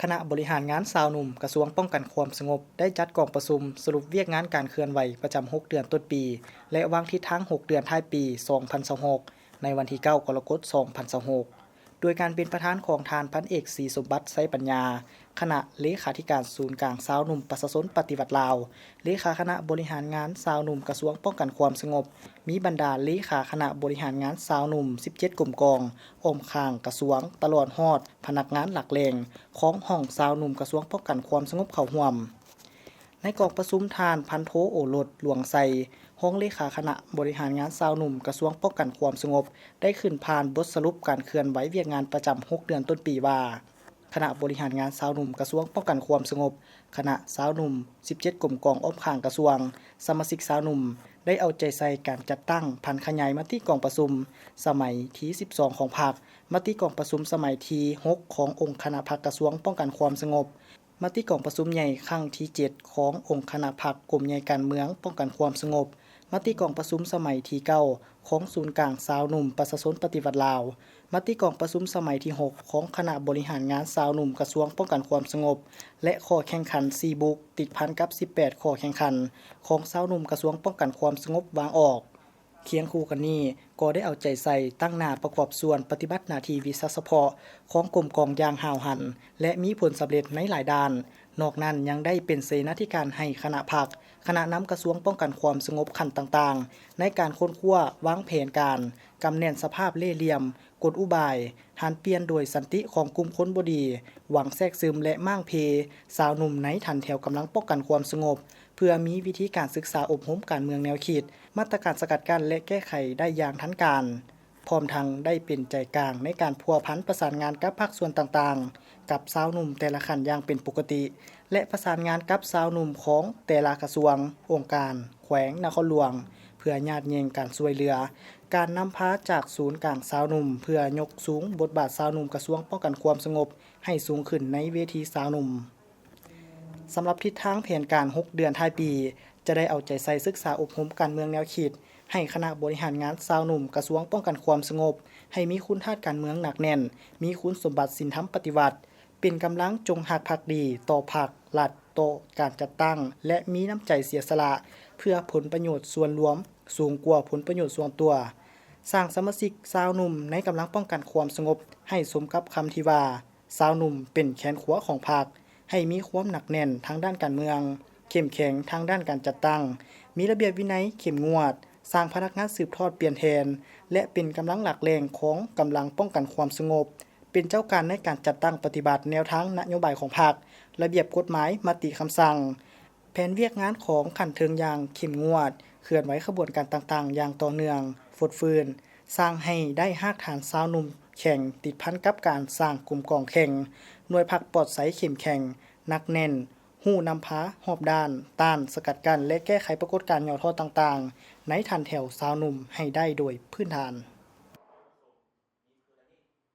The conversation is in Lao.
ຄະນະບໍລິຫານງານຊາວໜຸ່ມ ກະຊວງປ້ອງກັນຄວາມສະຫງົບ ໄດ້ຈັດກອງປະຊຸມສະຫຼຸບວຽກງານການເຄື່ອນໄຫວປະຈຳຫົກເດືອນຕົ້ນປີ ແລະ ວາງທິດທາງຫົກເດືອນທ້າຍປີສອງພັນຊາວຫົກ ໃນວັນທີເກົ້າ ກໍລະກົດ ສອງພັນຊາວຫົກ ໂດຍການເປັນປະທານຂອງທ່ານພັນເອກ ສີສົມບັດ ໄຊປັນຍາ ຄະນະເລຂາທິການສູນກາງຊາວໜຸ່ມປະຊາຊົນປະຕິວັດລາວ, ເລຂາຄະນະບໍລິຫານງານຊາວໜຸ່ມກະຊວງປ້ອງກັນຄວາມສະຫງົບ, ມີບັນດາເລຂາຄະນະບໍລິຫານງານຊາວໜຸ່ມສິບເຈັດກົມກອງ ອ້ອມຂ້າງກະຊວງ ຕະຫຼອດຮອດພະນັກງານຫຼັກແຫຼ່ງຂອງຫ້ອງຊາວໜຸ່ມກະຊວງປ້ອງກັນຄວາມສະຫງົບເຂົ້າຮ່ວມ. ໃນກອງປະຊຸມ ທ່ານພັນໂທ ໂອລົດ ຫຼວງໄຊ ຮອງເລຂາຄະນະບໍລິຫານງານຊາວໜຸ່ມກະຊວງປ້ອງກັນຄວາມສະຫງົບ ໄດ້ຂຶ້ນຜ່ານບົດສະຫຼຸບການເຄື່ອນໄຫວວຽກງານປະຈຳຫົກເດືອນຕົ້ນປີວ່າ ຄະນະບໍລິຫານງານຊາວໜຸ່ມກະຊວງປ້ອງກັນຄວາມສະຫງົບ, ຄະນະຊາວໜຸ່ມສິບເຈັດກົມກອງອ້ອມຂ້າງກະຊວງ, ສະມາຊິກຊາວໜຸ່ມ ໄດ້ເອົາໃຈໃສ່ການຈັດຕັ້ງຜັນຂະຫຍາຍມະຕິກອງປະຊຸມສະໄໝທີສິບສອງຂອງພັກ, ມະຕິກອງປະຊຸມສະໄໝທີຫົກຂອງອົງຄະນະພັກກະຊວງປ້ອງກັນຄວາມສະຫງົບ, ມະຕິກອງປະຊຸມໃຫຍ່ຄັ້ງທີເຈັດຂອງອົງຄະນະພັກກົມໃຫຍ່ການເມືອງປ້ອງກັນຄວາມສະຫງົບ, ມະຕິກອງປະຊຸມສະໄໝທີເກົ້າຂອງສູນກາງຊາວໜຸ່ມປະຊາຊົນປະຕິວັດລາວ, ມະຕິກອງປະຊຸມສະໄໝທີຫົກຂອງຄະນະບໍລິຫານງານຊາວໜຸ່ມກະຊວງປ້ອງກັນຄວາມສະຫງົບ ແລະ ຂໍ້ແຂ່ງຂັນສີ່ບຸກ ຕິດພັນກັບສິບແປດຂໍ້ແຂ່ງຂັນຂອງຊາວໜຸ່ມກະຊວງປ້ອງກັນຄວາມສະຫງົບວາງອອກ. ຄຽງຄູ່ກັນນີ້ ກໍໄດ້ເອົາໃຈໃສ່ຕັ້ງໜ້າປະກອບສ່ວນປະຕິບັດໜ້າທີ່ວິຊາສະເພາະຂອງກົມກອງຢ່າງຫ້າວຫັນ ແລະ ມີຜົນສຳເລັດໃນຫຼາຍດ້ານ. ນອກນັ້ນຍັງໄດ້ເປັນເສນາທິການໃຫ້ຄະນະພັກ, ຄະນະນຳກະຊວງປ້ອງກັນຄວາມສະຫງົບຂັ້ນຕ່າງໆ ໃນການຄົ້ນຄວ້າວາງແຜນການ, ກຳແໜ້ນສະພາບເລ່ຫຼ່ຽມ, ກົນອຸບາຍ, ຫັນປ່ຽນໂດຍສັນຕິຂອງກຸ່ມຄົນບໍ່ດີ, ຫວັງແຊກຊຶມ ແລະ ມ້າງເພຊາວໜຸ່ມໃນຖັນແຖວກຳລັງປ້ອງກັນຄວາມສະຫງົບ ເພື່ອມີວິທີການສຶກສາອົບຮົມການເມືອງແນວຄິດ, ມາດຕະການສະກັດກັ້ນ ແລະ ແກ້ໄຂໄດ້ຢ່າງທັນການ, ພ້ອມທັງໄດ້ເປັນໃຈກາງໃນການພົວພັນປະສານງານກັບພາກສ່ວນຕ່າງໆ ກັບຊາວໜຸ່ມແຕ່ລະຂັ້ນຢ່າງເປັນປົກກະຕິ ແລະ ປະສານງານກັບຊາວໜຸ່ມຂອງແຕ່ລະກະຊວງ, ອົງການ, ແຂວງ, ນະຄອນຫຼວງ ເພື່ອຍາດແຍ່ງການຊ່ວຍເຫຼືອ, ການນຳພາຈາກສູນກາງຊາວໜຸ່ມ ເພື່ອຍົກສູງບົດບາດຊາວໜຸ່ມກະຊວງປ້ອງກັນຄວາມສະຫງົບໃຫ້ສູງຂຶ້ນໃນເວທີຊາວໜຸ່ມ. ສຳລັບທິດທາງແຜນການຫົກເດືອນທ້າຍປີ ຈະໄດ້ເອົາໃຈໃສ່ສຶກສາອົບຮົມການເມືອງແນວຄິດ ໃຫ້ຄະນະບໍລິຫານງານຊາວໜຸ່ມກະຊວງປ້ອງກັນຄວາມສະຫງົບ ໃຫ້ມີຄຸນທາດການເມືອງໜັກແໜ້ນ, ມີຄຸນສົມບັດສິນທຳປະຕິວັດ, ເປັນກຳລັງຈົງຮັກພັກດີຕໍ່ພັກ, ລັດ, ຕໍ່ການຈັດຕັ້ງ ແລະ ມີນ້ຳໃຈເສຍສະຫຼະເພື່ອຜົນປະໂຫຍດສ່ວນລວມສູງກວ່າຜົນປະໂຫຍດສ່ວນຕົວ, ສ້າງສະມາຊິກຊາວໜຸ່ມໃນກຳລັງປ້ອງກັນຄວາມສະຫງົບ ໃຫ້ສົມກັບຄຳທີ່ວ່າ ຊາວໜຸ່ມເປັນແຂນຂວາຂອງພັກ, ໃຫ້ມີຄວາມໜັກແໜ້ນທາງດ້ານການເມືອງ, ເຂັ້ມແຂງທາງດ້ານການຈັດຕັ້ງ, ມີລະບຽບວິໄນເຂັ້ມງວດ, ສ້າງພະນັກງານສືບທອດປ່ຽນແທນ ແລະ ເປັນກຳລັງຫຼັກແຫຼ່ງຂອງກຳລັງປ້ອງກັນຄວາມສະຫງົບ, ເປັນເຈົ້າການໃນການຈັດຕັ້ງປະຕິບັດແນວທາງນະໂຍບາຍຂອງພັກ, ລະບຽບກົດໝາຍ, ມະຕິຄຳສັ່ງ, ແຜນວຽກງານຂອງຂັ້ນເທິງຢ່າງເຂັ້ມງວດ, ເຄື່ອນໄຫວຂະບວນການຕ່າງໆຢ່າງຕໍ່ເນື່ອງ, ຟົດຟື້ນ, ສ້າງໃຫ້ໄດ້ຮາກຖານຊາວໜຸ່ມແຂງ ຕິດພັນກັບການສ້າງກຸ່ມກອງແຂງ, ໜ່ວຍພັກປອດໃສເຂັ້ມແຂງ, ໜັກແໜ້ນ, ຮູ້ນຳພາຮອບດ້ານ, ຕ້ານ, ສະກັດກັ້ນ ແລະ ແກ້ໄຂປາກົດການຫຍໍ້ທໍ້ຕ່າງໆ ໃນຖັນແຖວຊາວໜຸ່ມໃຫ້ໄດ້ໂດຍພື້ນຖານ.